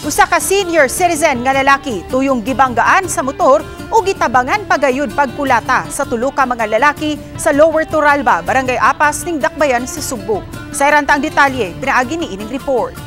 Usa ka senior citizen nga lalaki tuyong gibanggaan sa motor ug gitabangan pagayod pagkulata sa tulo ka mga lalaki sa Lower Torralba, Barangay Apas ning Dakbayan sa Sugbo. Sayran ta ang detalye pinaagi ni ining report.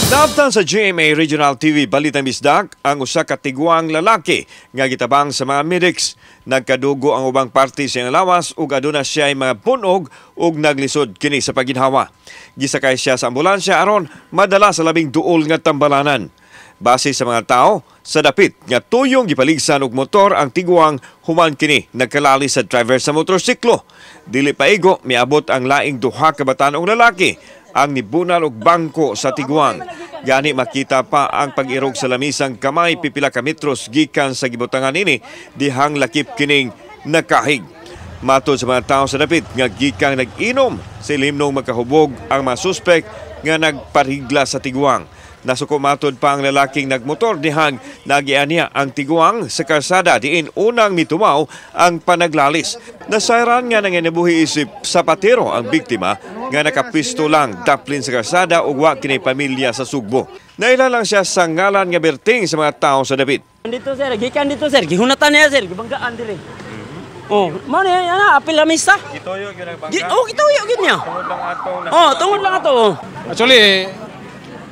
Naabtan sa GMA Regional TV Balitang Bisdak ang usa ka tiguang lalaki nga gitabang sa mga medics. Nagkadugo ang ubang parte sa iyang lawas ug aduna siya mga punog ug naglisod kini sa paginhawa. Gisakay siya sa ambulansya aron madala sa labing duol nga tambalanan. Base sa mga tao sa dapit nga tuyong gipaligsan og motor ang tiguang human kini nagkalali sa driver sa motorsiklo. Dili paigo, miabot ang laing duha ka batan-ong lalaki ang nibunal og bangko sa tiguang. Gani makita pa ang pag-irog sa lamisang kamay pipila ka metros gikan sa gibutangan ini dihang lakip kining nakahig. Matod sa mga tao sa dapit nga gikang nag-inom sa ilimnong magkahubog ang mga suspek nga nagparigla sa tiguang. Nasuko matod pa ang lalaking nagmotor dihang nagian niya ang tiguang sa karsada diin unang mitumaw ang panaglalis. Nasayran nga nanginabuhi isip sapatero ang biktima nga nakapisto lang daplin sa karsada ug wa kini pamilya sa Sugbo. Naila lang siya sa ngalan nga Berting sa mga tao sa dapit. Dito, sir, gikan dito, sir, gihunatan niya, sir, gibanggaan dire. Oh, mao ni ana apil lamisa. Gituyo gyud ang Oh, gituyo gyud niya. Tungod lang ato. Oh, tungod lang ato. Oh. Actually,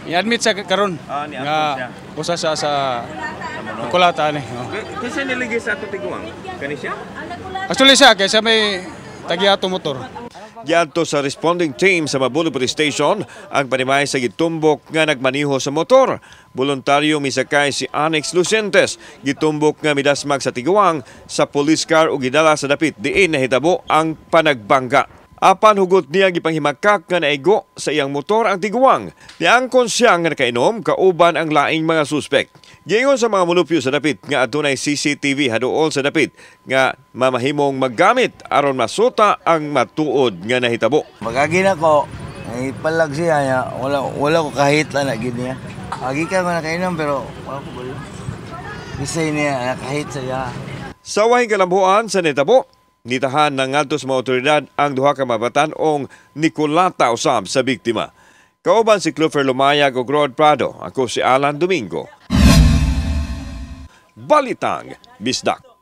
i-admit siya karon Ni-admit nga siya. Usa siya sa kulata ni. Oh. Kinsa niligi sa ato tiguang? Kani siya? Actually siya kay siya may tagiato motor. Giadto sa responding team sa Mabolo Police Station ang panimay sa gitumbok nga nagmaniho sa motor. Voluntaryo misakay si Annex Lucentes, gitumbok nga midasmag sa tiguang sa police car ug gidala sa dapit diin nahitabo ang panagbangga. Apan hugot niya gipanghimakak nga naigo sa iyang motor ang tiguang. Niangkon siya nga nakainom kauban ang laing mga suspek. Giingon sa mga mulupyo sa dapit nga adunay CCTV haduol sa dapit nga mamahimong maggamit aron masuta ang matuod nga nahitabo. Magagi na ko, ay palag siya niya, wala wala ko kahit na gid niya. Agi ka man nakainom pero wala ko balo. Bisay niya nakahit sa iya. Sa wahing kalambuan sa nitabo, nitahan ng ngadto sa mga otoridad ang duha ka mabatan-ong Nicolata usab sa biktima. Kauban si Clover Lumayag ug Rod Prado. Ako si Alan Domingo. Balitang Bisdak.